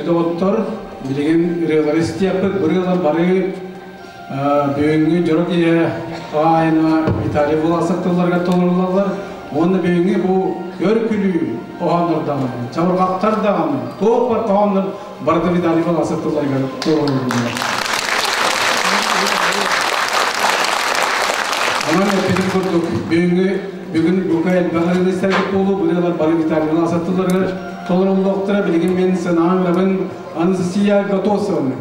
Күндү доҕоттор, билигин ырыалары истиэхпит. Бу ырыалар бары бүгүҥҥү дьоро киэһэ хаһаайына Виталий Власов тылларыгар толоруллаллар. Уонна бүгүҥҥү бу көр-күлүү хоһооннор даҕаны, чабырҕахтар даҕаны, туох бар хоһооннор барыта Виталий Власов тылларыгар толоруллаллар. Онон эппитим курдук, бүгүҥҥү бүгүн бука элбэх ырыаны истэргит буолуо, бу ырыалар бары Виталий Власов тылларыгар толоруллуохтара. Билигин мин санаам ырабын Анастасия Готосовна.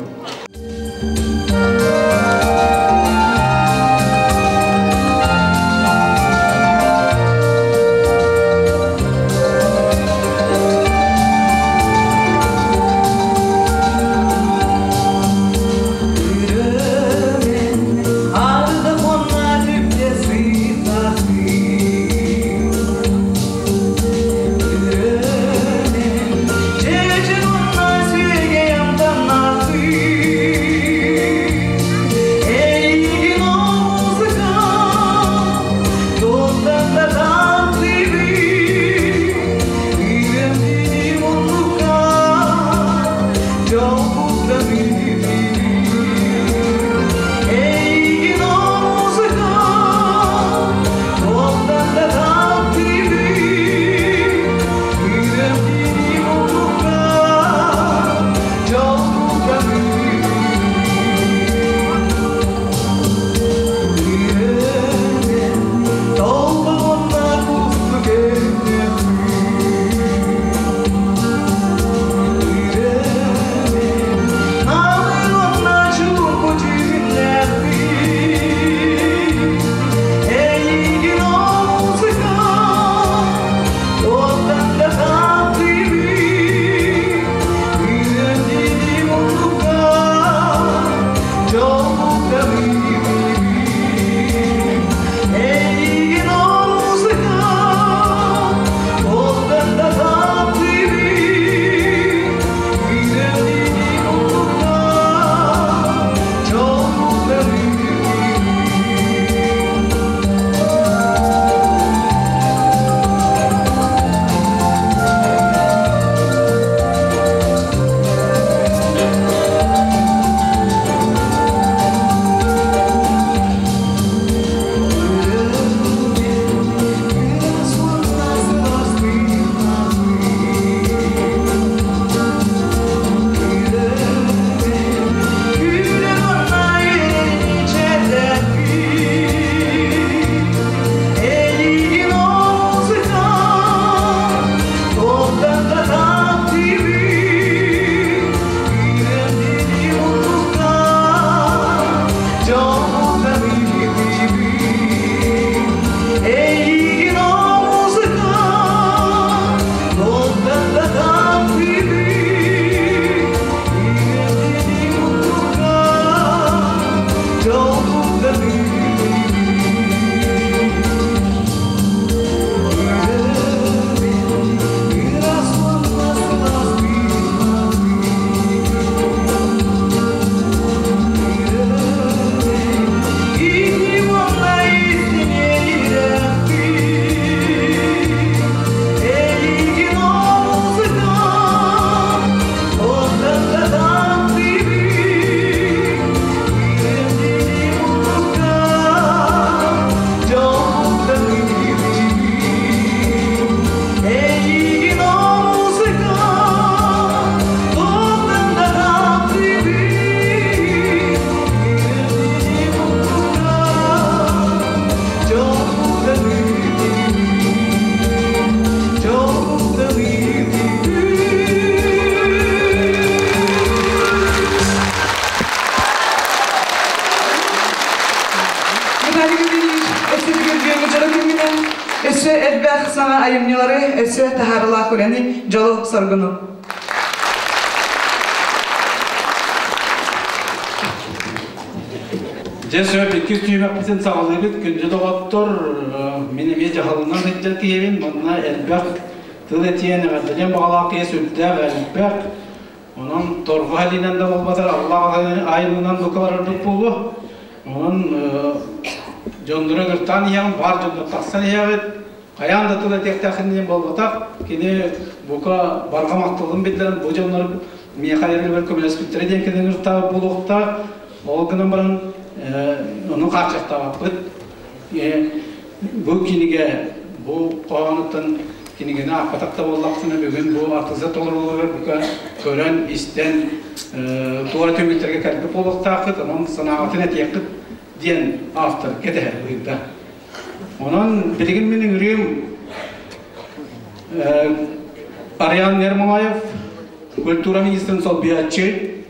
Виталий Гаврильевич, өссө бүгүн дьоро күҥҥүнэн, өссө элбэх саҥа айымньылары, өссө таһаарылаах үлэни, дьолу соргуну. Дьэ сөп иккис түһүмэхпитин саҕалыыбыт. Күндү доҕоттор, мин эмиэ дьаһалынан сылдьар киһибин. Манна элбэх тыл этиэн, эҕэрдэлиэн баҕалаах киһи сүрдээх элбэх. Онон торҕо илиинэн да буолбатар, Аллах айылынан бука барарбыт буолуо. Онон дьоннору ыҥыртаан иһэҕин, баар дьоннор тахсан иһэҕит. Хайаан да тыл этиэхтээххин диэн буолбатах. Кини бука барҕа махталын биллэрэн бу дьоннор Миэхэ айарыгар көмөлөспүттэрэ диэн кэлэн ыртаабыт буолуохтаах. Ол гынан баран ону хааччахтаабаппыт. Бу кинигэ, бу хоһоонуттан кинигэни аахпатах да буоллахпына, бүгүн бу артыыса толорулларыгар бука көрөн, истэн, туора түмүктэргэ кэлбит буолуохтааххыт, онон санааҕытын этиэххит диэн автор кэтэһэр быһыыта. Онон билигин мин ыҥырыым Ариан Ермолаев, культура министрин солбуйааччы,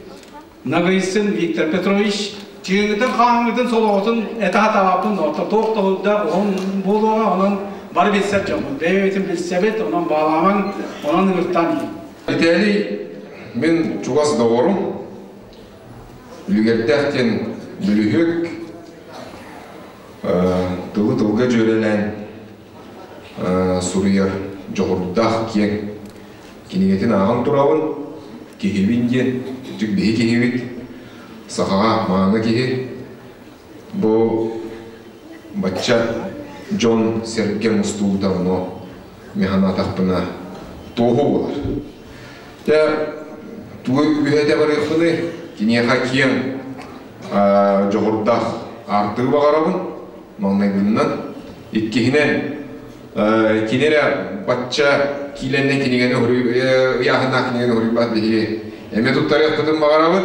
Нагайсын Виктор Петрович, чыыҥытын, хааҥҥытын, солоҕотун этэ сатаабаппын, орто туох да уһун буолуоҕа, онон бары билсэр дьоммут. Бэйэбитин билсэбит, онон баалаамаҥ, онон ыҥыртаан иһин. Виталий мин чугас доҕорум, үлүгэрдээх диэн бөлүһүөк, тылы тылга дьүөрэлээн суруйар дьоҕурдаах киэҥ кинигэтин ааҕан турабын. Киһибин диэн, дьик биһи киһибит, сахаҕа мааны киһи. Бу бачча дьон сэргэ мустуута ону механатахпына туоһу буолар. Дьэ, тугу үһэтэ барыахпыный? Киниэхэ киэҥ дьоҕурдаах аартыгы баҕарабын, маҥнайгыннан. Иккиһинэн, кини эрэ бачча киилэннэ кинигэни ыйааһыннаах кинигэни уһуруйбат биһиги эмиэ туттарыахпытын баҕарабыт.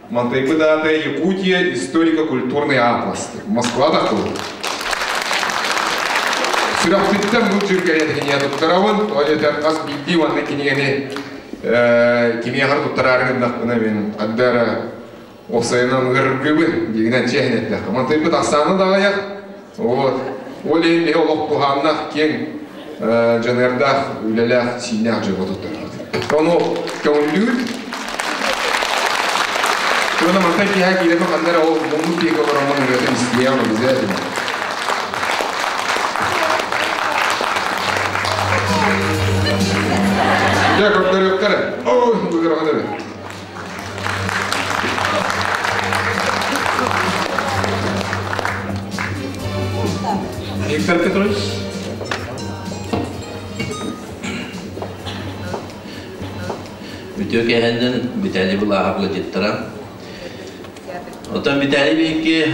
Мантайбыт аата Якутия историко-культурный атлас. Москва тахтыбыт. Сүрэхпиттэн бу дьүргэрин кинигэ туттарабын. Ол этэр хас биирдии уонна кинигэни кимиэхэ туттараары гыннахпына мин ханна уопсайынан ыарыргыыбын диигинэн чиэһин эттэххэ. Мантайбыт ахсаана да аҕыйах. Вот. Ол иһин биһи олох туһааннаах киэҥ дьаныардаах, үлэлээх, сииннээх дьоҥҥо туттарабыт. Ону көҥүллүүр. Уонна мантан киэһэ киирэмэ ханна эрэ ол муммут диэки олороммун ырыатын истиэҕим обязательно. Дьэ, көрдөрүөхтэрэ. Ой, ыарахан эбит. Виктор Петрович. Үтүө кэһэннин Виталий Былааһап ыалдьыттара. Оттон Виталий биһикки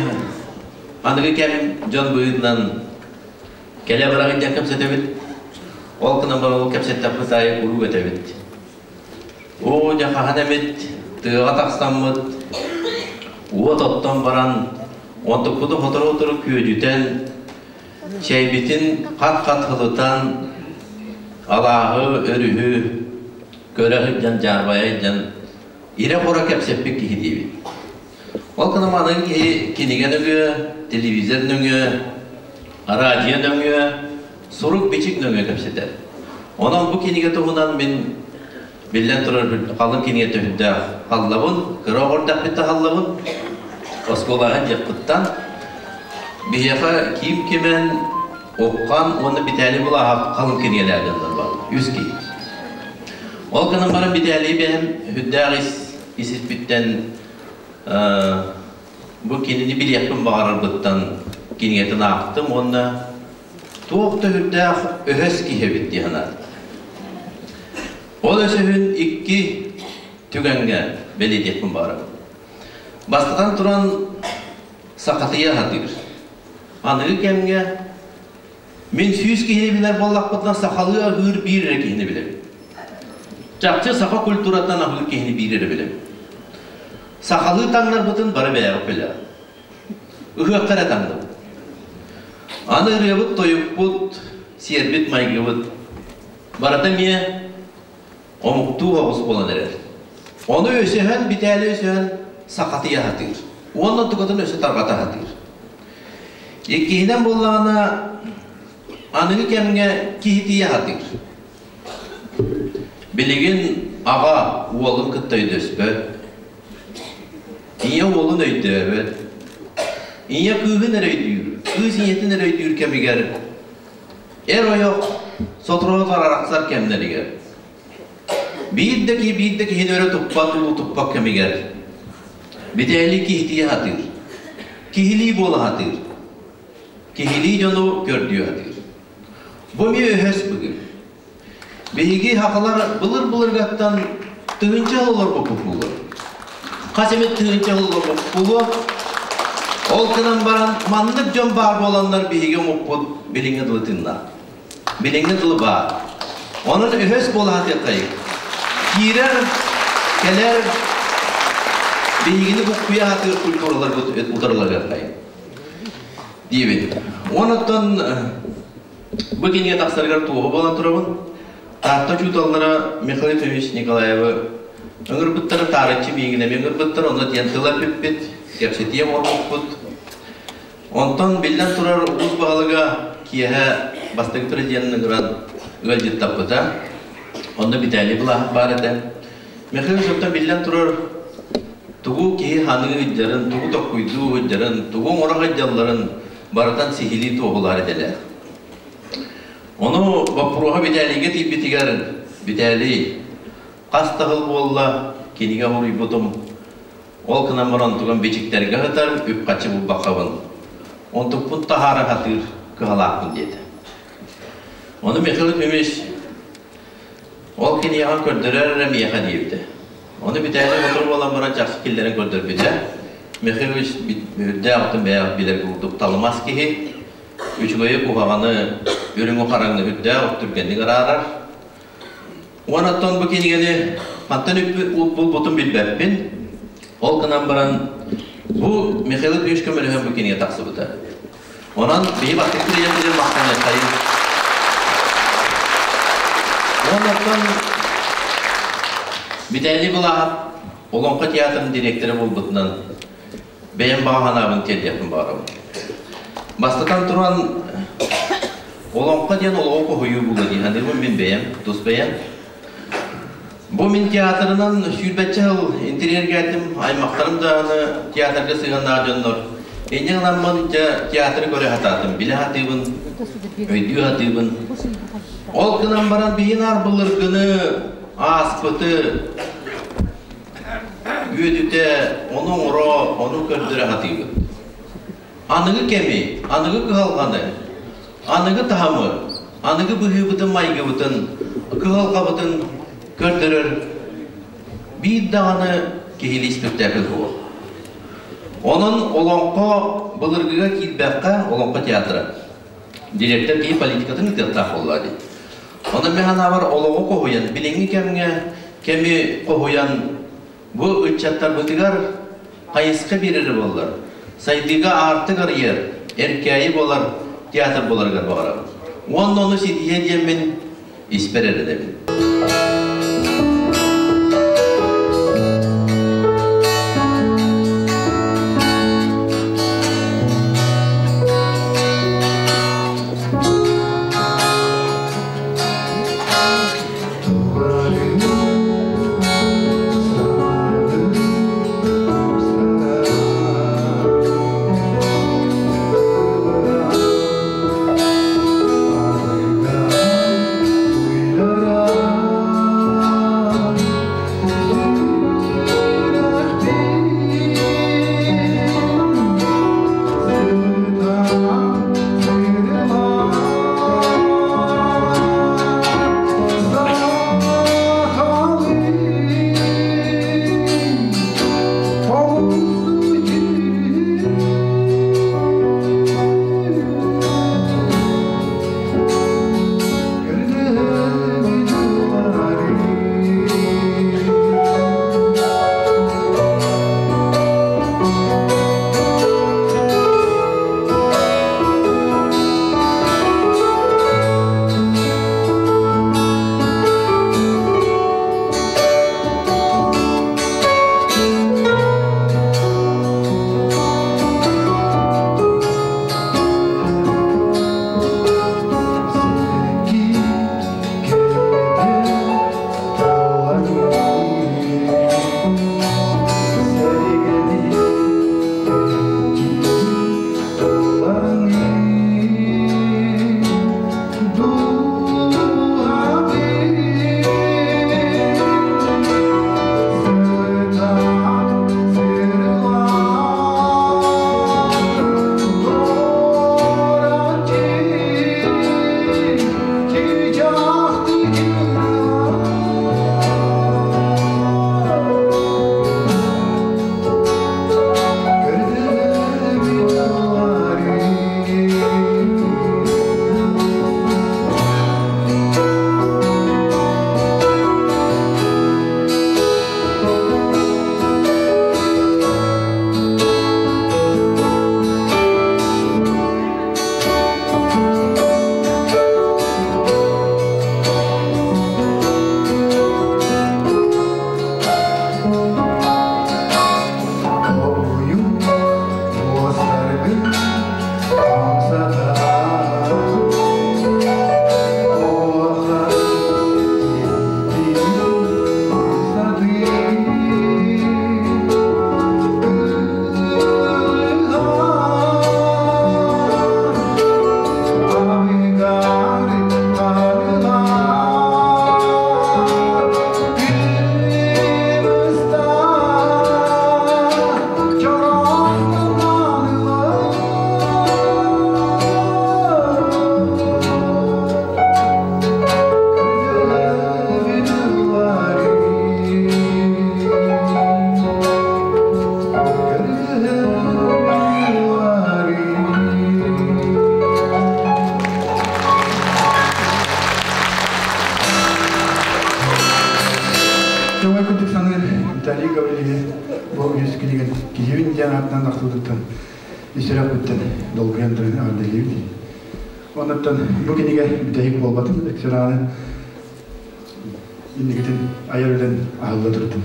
аныгы кэм дьон быһыытынан кэлэ бараҕын диэн кэпсэтэбит. Ол гынан баран ол кэпсэттэхпит аайы куруук этэбит. Оо, дьэ хаһан эмит тыаҕа тахсаммыт, уот оттон баран, онтукпутун сотору-сотору күөдьүтэн, чэйбитин хат-хат һылытан, алааһы, өрүһү көрө сылдьан, дьаарбайа сылдьан, ирэ-хоро кэпсэппит киһи диибит. Ол гынан аныгы киһи кинигэ нөҥүө, телевизор нөҥүө, араадьыйа нөҥүө, сурук-бичик нөҥүө кэпсэтэр. Онон бу кинигэ туһунан мин биллэн турар халыҥ кинигэ төһүндээх халлабын, кыра оҕо эрдэхпиттэн халлабын, оскуолаҕа диэхпиттэн биһиэхэ Киим Кимэн, Уххан уонна Битээлий Булааһап халыҥ кинигэлээх дьоннор бааллар, үс киһи. Ол гынан баран Битээлий бэйэм сүрдээх ис ис-испиттэн бу кинини билиэхпин баҕарарбыттан кинигэтин аахтым уонна туох да сүрдээх өһөс киһи эбит дии санаатым. Ол өсөһүн икки түгэҥҥэ бэлиэтиэхпин баҕарабын. Бастатан туран, сахатыйа сатыыр. Аныгы кэмҥэ мин 100 киһини билэр буоллахпытына, сахалыы аһыыр биир эрэ киһини билэбин. Чахчы саха культураттан аһыыр киһини биир эрэ билэбин. Сахалыы таҥнарбытын бары бэйэҕит билэҕит. Ыһыахха эрэ таҥнабыт. Аны ырыабыт, тойукпут, сиэрбит, майгыбыт барыта эмиэ омуктуу оҕус буолан эрэр. Ону өсөһөн, бүтээли өсөһөн сахатыйа сатыыр. Уонна тукатын өссө тарҕата сатыыр. Иккиһинэн буоллаҕына, аныгы кэмҥэ киһитийэ сатыыр. Билигин аҕа уолун кытта өйдөспөт, ийэ уолун өйдөөбөт, ийэ кыыһын эрэ өйдүүр, кыыс ийэтин эрэ өйдүүр кэмигэр эр-ойох сотору-сотору арахсар кэмнэригэр биир да киһи биир да киһини өрө туппат, улуутуппат кэмигэр Битээлий киһитийэ сатыыр, киһилии буола сатыыр, киһилии дьону көрдүү сатыыр. Бу эмиэ өһөс быгыр. Биһиги сахалар былыр-былыргаттан Тыһыынча сыл олорбуппут буолуо. Хас эмит тыһыынча сыл олорбуппут буолуо. Ол гынан баран маннык дьон баар буоланнар биһиги омукпут билиҥҥи дылы тыыннаах. Билиҥҥи дылы баар. Онон өһөс буола сатыаххайыҥ. Киирэр, кэлэр, биһигини буккуйа сатыыр культураларбыт утарыларыаххайыҥ. Диибин. Онон бу кинигэ тахсарыгар туоһу буолан турабын. Таатта учууталлара Михаил Ефимович Николаевы ыҥырбыттара, таарыччы миигин эмиэ ыҥырбыттар, онно диэн тыл эппиппит, кэпсэтиэ оҥорбуппут. Онтон биллэн турар улуус баһылыга киэһэ бастакы президенин ыҥыран ыалдьыттаппыта. Онно Виталий Былаһов баар этэ. Михаил Ильичтан биллэн турар тугу киһи ханыы ыдьарын, тугу токкуйдуу ыдьарын, тугу оҥоро сылдьалларын барытын сиһилии туоһулаар идэлээх. Ону боппуруоһа Виталийга тиийбитигэр Виталий хас да сыл буолла кинигэ суруйбутум. Ол гынан баран онтугам бичиктэргэ сытар, үп-харчы булбаккабын. Онтукпун таһаара сатыыр кыһалаахпын диэтэ. Ону Михаил Ефимович ол кинигэҕин көрдөрөр эрэ миэхэ диэбитэ. Ону Виталий сотору буолан баран чахчы киллэрэн көрдөрбүтэ. Михаил Ильич үрдээх отун бэйэҕит билэр курдук талымас киһи. Үчүгэйи куһаҕаны, үрүҥү хараҥны үрдээх түргэнник араарар. Уонна оттон бу кинигэни хантан булбутун билбэппин. Ол гынан баран бу Михаил Ильич көмөлөһөн бу кинигэ тахсыбыта. Онон биһи бастакы президентин махтаныаххайын. Уонна оттон Виталий Былаһов Олоҥхо театрын директора буолбутунан бэйэм баҕа санаабын тиэрдиэхпин баҕарабын. Бастатан туран, олоҥхо диэн олоҕу хоһуйуу буолуо дии саныыбын мин бэйэм, тус бэйэм. Бу мин театрынан сүүрбэччэ сыл интэриэһиргээтим, аймахтарым даҕаны театрга сыһыаннаах дьоннор. Инньэ гынаммын дьэ театры көрө сатаатым, билэ сатыыбын, өйдүү сатыыбын. Ол гынан баран биһин былыргыны, ааспыты Үөдүтэ ону оҥоро, ону көрдөрө сатыыбыт. Аныгы кэми, аныгы кыһалҕаны, аныгы таһымы, аныгы быһыыбытын-майгыбытын, кыһалҕабытын көрдөрөр биир даҕаны киһилии спектакль суох. Онон олоҥхо былыргыга киирбэххэ, олоҥхо театра директор киһи политикатын ыытыахтаах буолла дии. Онон мин санаабар олоҕу хоһуйан, билиҥҥи кэмҥэ кэми хоһуйан бу ыччаттарбытыгар хайысха биэрэрэ буоллар, сайдыыга аартык арыйар, эркээйи буолар театр буоларыгар баҕарабын. Уонна ону ситиһиэ диэммин испэр эрэнэбин. Чоҥой курдук саныыр Виталий Гаврильевич бу үс кинигэ киһибин диэн аатынан ахтыбытыттан ис сүрэхпиттэн долгуйан туран эҕэрдэлиибит. Оннуттан бу кинигэ бүтэһик буолбатын, эксэрааны инникитин айар үлэн аһылла турдун.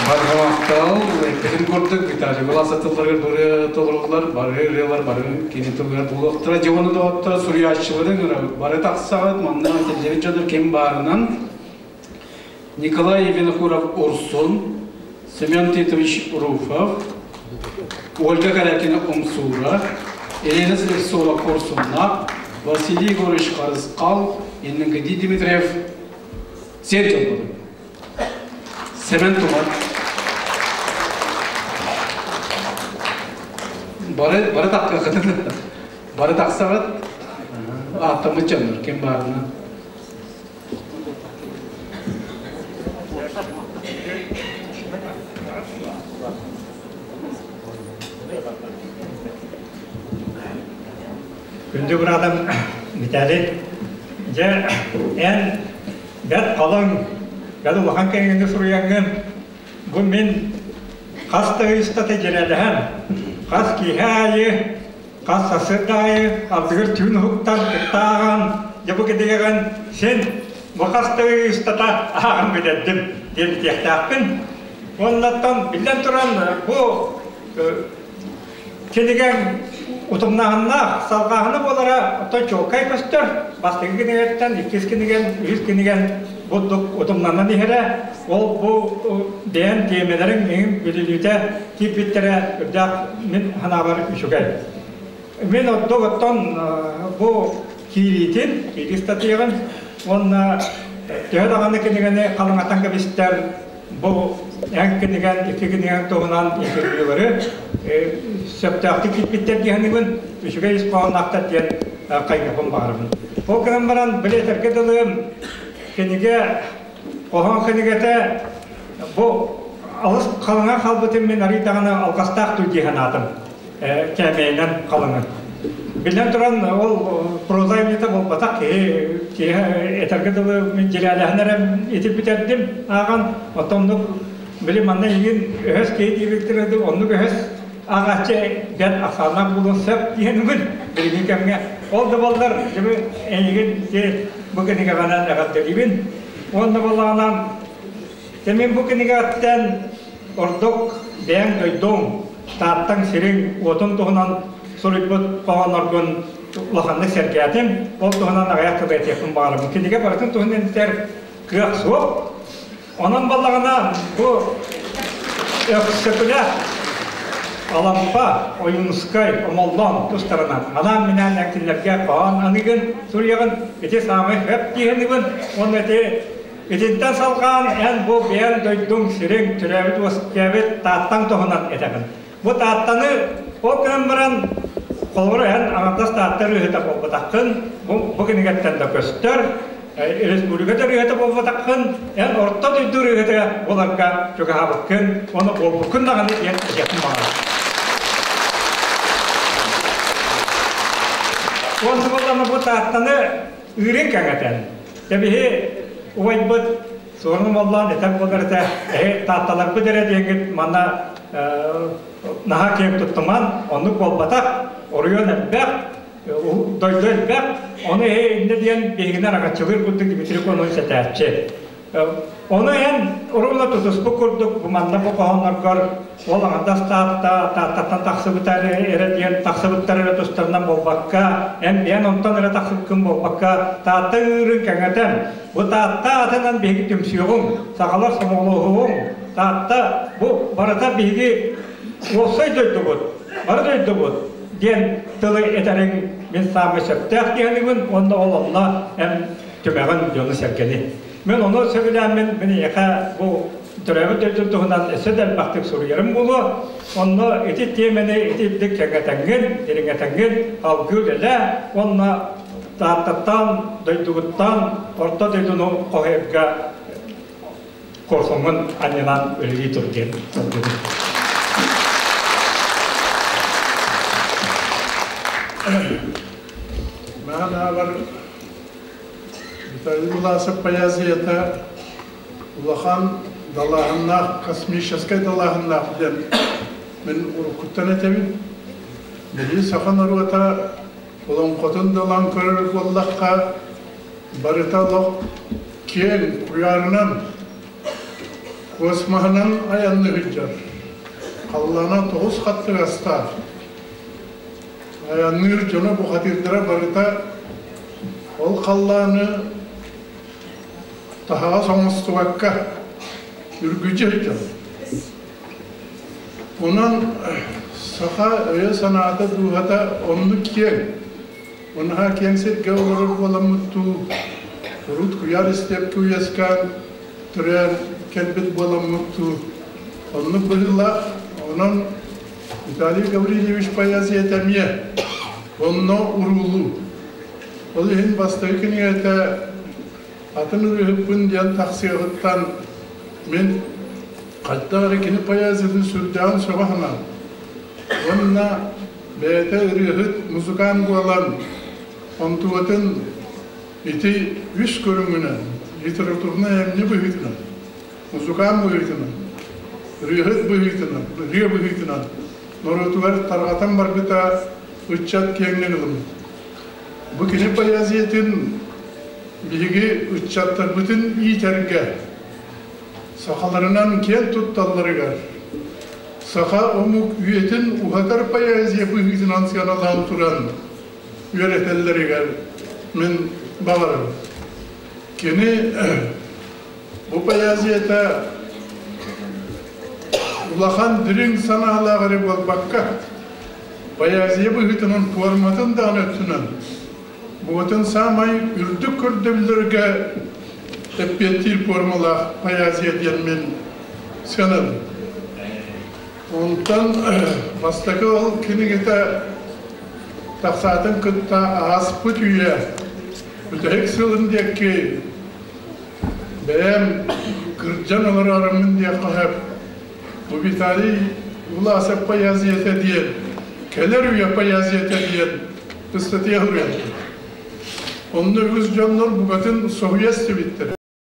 Барҕа махтал. Эппитин курдук Виталий Власов тылларыгар бары толоруллар, бары ырыалар бары кини тылыгар буолуохтара. Дьону доҕоттор суруйааччыларын ырабыт. Бары тахсаҕыт, манна этиллибит дьоннор ким баарынан Николай Винокуров Урсун, Семен Титович Руфов, Ольга Корякина Умсура, Елена Слепцова Курсунна, Василий Егорович Харысхал, Иннокентий Дмитриев сиэн дьон Сэмэн Тумат. Бары бары тахсаҕыт. Бары тахсаҕыт. Ааттаммыт дьоннор ким баарына. Күндү быраатым Виталий, дьэ эн бэрт халыҥ, бэрт улахан кэҥиҥи суруйаҥҥын, бу мин хас да ый устата дьирээлэһэн, хас киэһэ аайы, хас сарсыарда аайы ардыгар түүн уһуктан кытта ааҕан, дьэ бу кинигэҕин син бу хас да ый устата ааҕан бүтэрдим диэн этиэхтээхпин. Уоннаттан биллэн туран бу Кинигэҥ утумнааһыннаах, салҕааһына буолара оттон чуолкай көстөр. Бастакы кинигэттэн иккис кинигэн, үһүс кинигэн бурдук утумнанан иһэрэ, ол бу бэйэм тиэмэлэриҥ иҥин бүлүлүүтэ киирбиттэрэ үрдээх мин санаабар үчүгэй. Мин ордук оттон бу киириитин, киирии ыстатыйаҕын уонна төһө даҕаны кинигэни халыҥатан кэбистэр Бу эн кинигэн, икки кинигэн туһунан интервьюлары сөптөөхтүк киирбиттэр диэхинибин, үчүгэй ис хоһоонноохтор диэн хайгыппын баҕарабын. Ол гынан баран, били этэргэ дылы, кинигэ, хоһоон кинигэтэ бу алыс халыҥа хаалбытын мин арый даҕаны алҕастаах дуу дии санаатым. Кээмэйинэн халыҥын. Биллэн туран, ол проза айымньыта буолбатах киһи, киһи этэргэ дылы мин дьирээлэһэн эрэ ити бүтэрдим ааҕан, оттон оннук били манна игин өһөс киһи диэбиттэр оннук өһөс ааҕааччы бэрт ахсааннаах буолуон сөп диэнибин билиҥҥи кэмҥэ. Ол да буоллар, дьэ эйигин бу кинигэҕинэн эҕэрдэлиибин. Уонна буоллаҕына, мин бу кинигэттэн ордук бэйэҥ дойдуҥ, Тааттаҥ сириҥ уотун туһунан суруйбут хоһоонноргун. улаханнык сэргээтим. Ол туһунан аҕыйах тылы этиэхпин баҕарабын. Кинигэ барытын туһунан этэр кыах суох. Онон баллаҕына бу Өксөкүлээх Алампа, Ойуунускай, Омоллоон тустарынан анаан-минээн кинилэргэ хоһоон аныгын суруйаҕын, ити саамай хөп диэһинибин уонна ити итинтэн салҕаан эн бу бэйэҥ дойдуҥ, сириҥ, төрөөбүт үөскээбит Тааттаҥ туһунан этэҕин. Бу Тааттаны ол гынан баран холобур эн аҥардас Таатта ырыаһыта буолбатаххын, бу кинигэттэн да көстөр, республика ырыаһыта буолбатаххын, эн орто дойду ырыаһыта буоларга чугаһаабыккын уонна буолбуккун даҕаны диэн этиэхпин баҕарабын. Уонна буоллаҕына бу Тааттаны ыырын кэҥэтэн, кэбиһи убайбыт Суорун Омоллоон этэр буолар этэ, эһи таатталарбыт эрэ диэҥҥит манна наһаа киэҥ туттуман, оннук буолбатах, оройуон элбэх, дойду элбэх, ону эһи иннэ диэн биһигини араҥаччылыыр курдук Дмитрий Конович этээччи. Ону эн уруна тутуспут курдук бу манна бу хоһоонноргор ол аҥардас Таатта, Тааттаттан тахсыбыта эрэ диэн тахсыбыттар эрэ тустарынан буолбакка, эн бэйэн онтон эрэ тахсыбыккын буолбакка, Таатта ыырын кэҥэтэн, бу Таатта атынан биһиги түмсүөҕүҥ, сахалар сомоҕолоһуоҕуҥ, Таатта бу барыта биһиги уопсай дойдубут, бары дойдубут диэн тылы этэриҥ мин саамай сөптөөх диэнибин уонна ол онно эн түмэҕин дьону-сэргэни. Мин ону сөбүлээммин мин эйиэхэ бу төрөөбүт дойдум туһунан өссө да элбэхтик суруйарым буолуо. Онно ити тиэмэни итирдик кэҥэтэҥҥин, дириҥэтэҥҥин алгыы үлэлээ уонна Тааттаттан, дойдугуттан орто дойдуну хоһуйарга куорсуҥҥун анньынан үлэлии тур диэн көрдүбүт. Маанабар Виталий Власов поэзията улахан далааһыннаах, космическай далааһыннаах диэн мин уруккуттан этэбин. Биһиги саха норуота олоҥхотун да ылан көрөр буоллахха, барыта олох киэҥ куйаарынан, космоһынан айанныы сылдьар. Халлаана тоҕус хаттыгастаах. Айанныыр дьоно бухатыырдара барыта ол халлааны таһаҕас оҥостубакка үргүдьү сылдьар. Онон саха өйө-санаата, дууһата оннук киэҥ. Наһаа киэҥ сиргэ олорор буоламмыт дуу, урут куйаар истиэпкэ үөскээн, төрөөн кэлбит буоламмыт дуу, оннук быһыылаах. Онон Виталий Гаврильевич поэзията эмиэ онно уруулуу. Ол иһин бастакы кинигэтэ атын ырыаһыппын диэн тахсыаҕыттан мин хайдах эрэ кини поэзиятын сүрдээҕин сөҕө санаатым. Уонна бэйэтэ ырыаһыт, музыкант буолан, онтугатын ити үс көрүҥүнэн, литературнай айымньы быһыытынан, музыкант быһыытынан, ырыаһыт быһыытынан, ырыа быһыытынан норуотугар тарҕатан барбыта ыччат киэҥник ылыммыт. Бу кини поэзиятын биһиги ыччаттарбытын иитэргэ, сахаларынан киэн тутталларыгар, саха омук үйэтин уһатар поэзия быһыытынан сыаналаан туран үөрэтэллэригэр мин баҕарабын. Кини бу поэзията улахан дириҥ санаалаах эрэ буолбакка, поэзия быһыытынан форматын даҕаны өттүнэн буотун саамай үрдүк көрдөбүллэргэ эппиэттиир формалаах поэзия диэн мин сыаналыыбын. Онтон бастакы ол кинигэтэ тахсаатын кытта ааспыт үйэ бүтэһик сылын диэки бэйэм кырдьан олороруммун диэххэ сөп. Бу Виталий Власов поэзията диэн, кэлэр үйэ поэзията диэн ыстатыйа суруйан. Онно үгүс дьоннор букатын соһуйа истибиттэр.